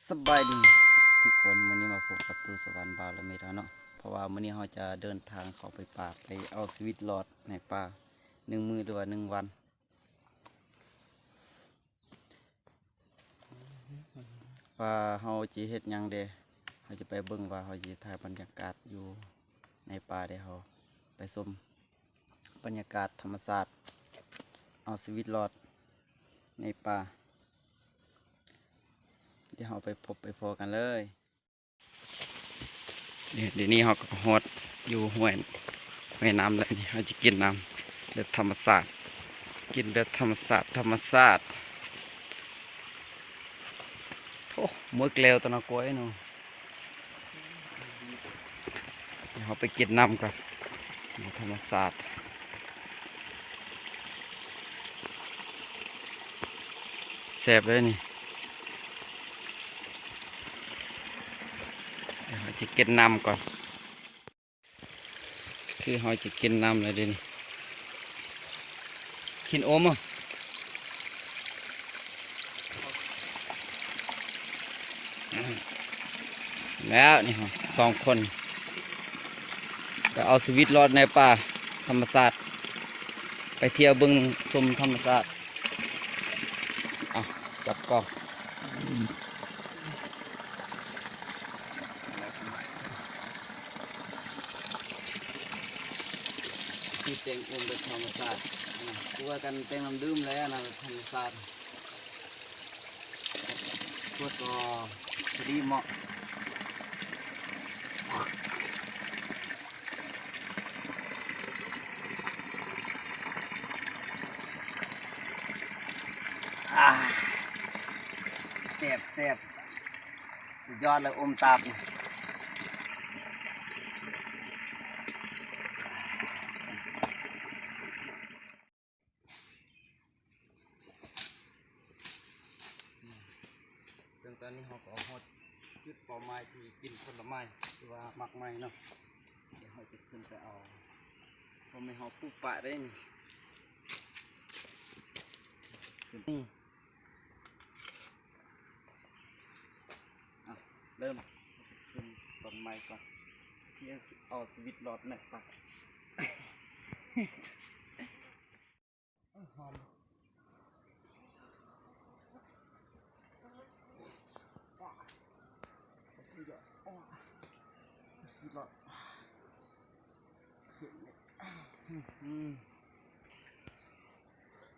ສະບາຍດີທຸກຄົນ, ມື້ນີ້ມາພົບກັບຕູ້ສະຫວັນ ບ່າວລະເມັດເຮົາເນາະ. ເພາະວ່າມື້ນີ້ເຮົາຈະເດີນທາງເຂົ້າໄປປ່າ ໄປເອົາຊີວິດລອດໃນປ່າໜຶ່ງມື້ ຫຼືວ່າໜຶ່ງວັນ. ວ່າເຮົາຈະເຮັດຫຍັງແດ່? ເຮົາຈະໄປເບິ່ງວ່າເຮົາຈະຖ່າຍບັນຍາກາດຢູ່ໃນປ່າແດ່. ເຮົາໄປຊົມບັນຍາກາດທຳມະຊາດ ເອົາຊີວິດລອດໃນປ່າ. ດຽວເຮົາໄປພົບໄປພໍ້ກັນເລີຍ. ນີ້ ດຽວນີ້ເຮົາກໍຮອດຢູ່ຫ້ວຍ ຫ້ວຍນ້ຳແລ້ວ. ນີ້ເຮົາຈະກິນນ້ຳແບບທຳມະຊາດ ກິນແບບທຳມະຊາດ ທຳມະຊາດ. ໂອ້ ໝົດແລ້ວຕະນະກ້ອຍເນາະ. ດຽວເຮົາໄປກິນນ້ຳກ່ອນ ທຳມະຊາດ ແຊບເລີຍນີ້. ດຽວເຮົາຈະກິນນ້ຳກ່ອນ ຄືເຮົາຈະກິນນ້ຳແລ້ວເດນີ້. ກິນໂອມ ແລ້ວນີ້ເຮົາສອງຄົນໄປເອົາຊີວິດລອດໃນປ່າທຳມະຊາດ ໄປທ່ຽວເບິ່ງຊົມທຳມະຊາດ. ອ່ະ ຈັບກ້ອງ ຄືແຕ່ງອຸ່ນແບບທຳມະຊາດ ອ່າ ຄືວ່າກັນແຕ່ງນ້ຳດື່ມແຫຼະນະ ແບບທຳມະຊາດ. ຂວດກໍພໍດີເໝາະ. ອາ ແຊບ ແຊບ ສຸດຍອດເລີຍ ອົມຕາບ. ເຊິ່ງຕອນນີ້ເຮົາກໍຮອດຈຸດເປົ້າໝາຍທີ່ກິນຜົນລະໄມ້ ຫຼືວ່າໝາກໄມ້ເນາະ. ດຽວເຮົາຈະຂຶ້ນໄປເອົາ ເພາະແມ່ນເຮົາປູກປະໄດ້ນີ້ ຂຶ້ນນີ້. ອ່ະ ເລີ່ມ ເຮົາຈະຂຶ້ນຕົ້ນໄມ້ກ່ອນ ທີ່ເຮົາຊິເອົາຊີວິດລອດໃນປ່າ. ຫອມ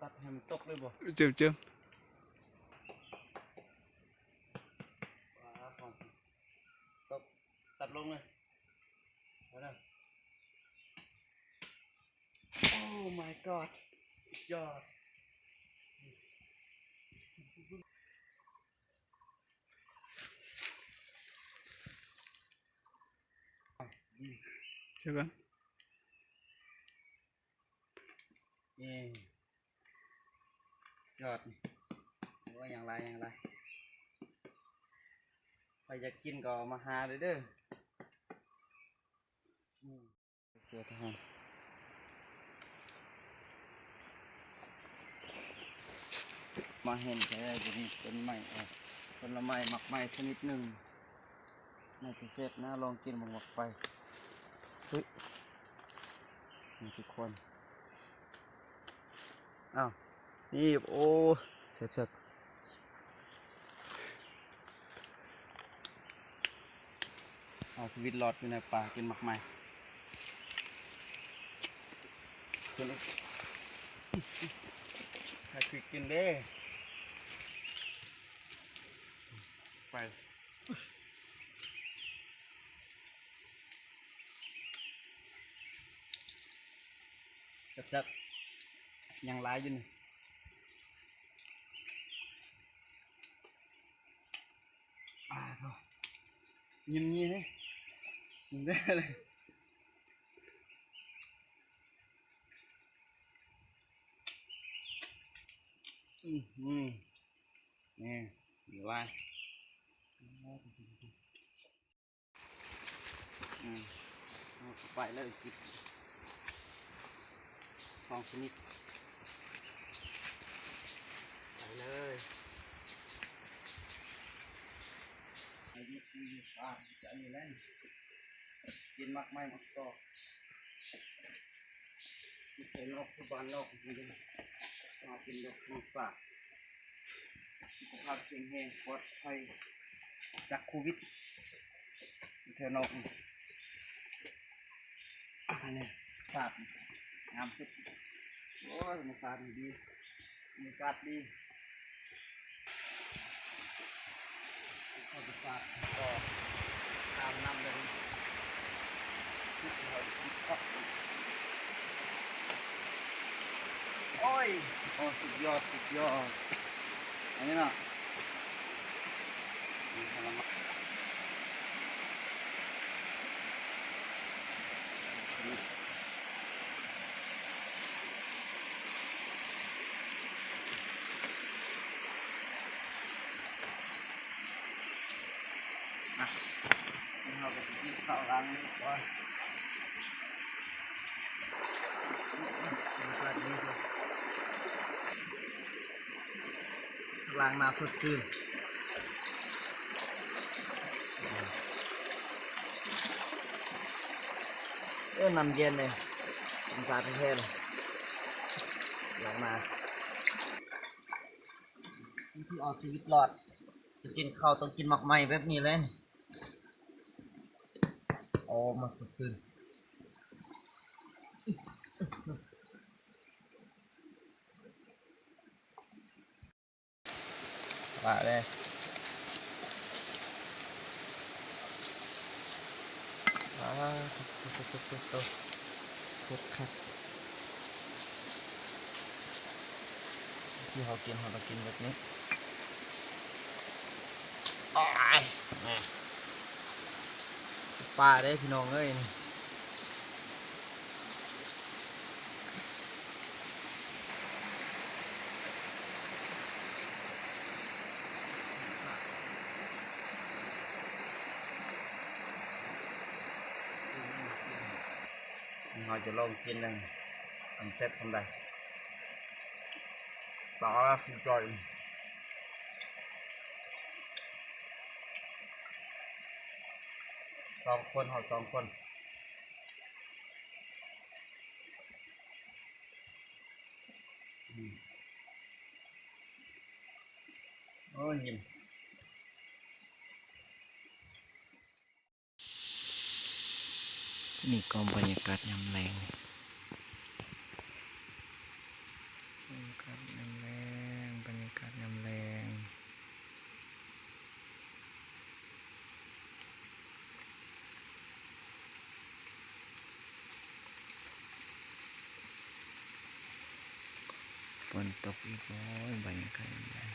ຕັດໃຫ້ມັນຕົກເລີຍບໍ່? ເຈີມໆ ຕົກ ຕັດລົງເລີຍ. ໂອ້ມາຍກອດ ຍອດ ເຈີກັນ. ເອີ ຍອດ ໂອ້ຍ ຍັງຫຼາຍ ຍັງຫຼາຍ. ໃຜຢາກກິນກໍມາຫາເດີ ເດີ. ອືມ ເສືອທະຫານ ມາເຫັນແທ້ ຢູ່ນີ້ຕົ້ນໄມ້ ເອີ ຜົນລະໄມ້ ໝາກໄມ້ຊະນິດໜຶ່ງ ໜ້າຈະແຊບນະ ລອງກິນເບິ່ງ ໝາກໄຟ. ເຮີ້ຍ ນີ້ທຸກຄົນ ອ້າວ ນີ້ ໂອ້ ແຊບໆ. ເອົາຊີວິດລອດຢູ່ໃນປ່າ ກິນໝາກໄມ້ ໃຫ້ຄືກິນເດ້ ໄປ. ແຊບໆ ຍັງຫຼາຍຢູ່ນີ້. ອາ ໂທ້ ຍິ້ມນີ້ເດ້ ຍິ້ມເດ້ ອືມ ນີ້ ຫຼາຍ. ອືມ ເອົາໄປເລີຍ ກິນສອງຊະນິດ ໄປເລີຍ. ອ່າ ຈະອັນນີ້ແຫຼະ ກິນໝາກໄມ້ໝາກຕອກ ຢູ່ໄທນອກ ຢູ່ບ້ານນອກ ມາກິນຢູ່ທາງສາ ສຸຂະພາບແຂງແຮງ ປອດໄພຈາກໂຄວິດ ຢູ່ແຖວນອກນີ້. ອັນນີ້ສາດງາມສຸດ. ໂອ້ຍ ທຳມະຊາດນີ້ດີ ບັນຍາກາດດີ. ທຳມະຊາດກໍງາມນຳເລີຍ. ໂອ້ຍ ໂອ້ ສຸດຍອດ ສຸດຍອດ ອັນນີ້ເນາະ. ອ່ະ ເຮົາກໍຊິກິນເຂົ້າລ້າງມືກ່ອນ. ລ້າງໜ້າສົດຊື່ນ. ເອີ ນ້ຳເຢັນເດ້ ທຳມະຊາດແທ້ໆ ລ້າງໜ້າ. ວິທີເອົາຊີວິດລອດ ຈະກິນເຂົ້າຕ້ອງກິນໝາກໄມ້ແບບນີ້ເລີຍ. ໂອ້ ມັນສົດຊື່ນ. ປາເດ້ ປາ ໂຕ ໂຕ ໂຕ ໂຕ ໂຕ ຄັກຄັກ. ທີ່ເຮົາກິນ ເຮົາຕ້ອງກິນແບບນີ້. ໂອ້ຍ ແມ່ ປາເດ້ພີ່ນ້ອງເອີຍ. ເຮົາຈະລອງກິນເບິ່ງ ມັນແຊບສ່ຳໃດ. ປາ ສຸດຍອດ. ສອງຄົນ ເຮົາສອງຄົນ. ອືມ ໂອ້ຍ ຍິ້ມ. ນີ້ກໍບັນຍາກາດຍາມແລງ ບັນຍາກາດຍາມແລງ ບັນຍາກາດຍາມແລງ. ຝົນຕົກອີກ. ໂອ້ຍ ບັນຍາກາດຍາມແລງ.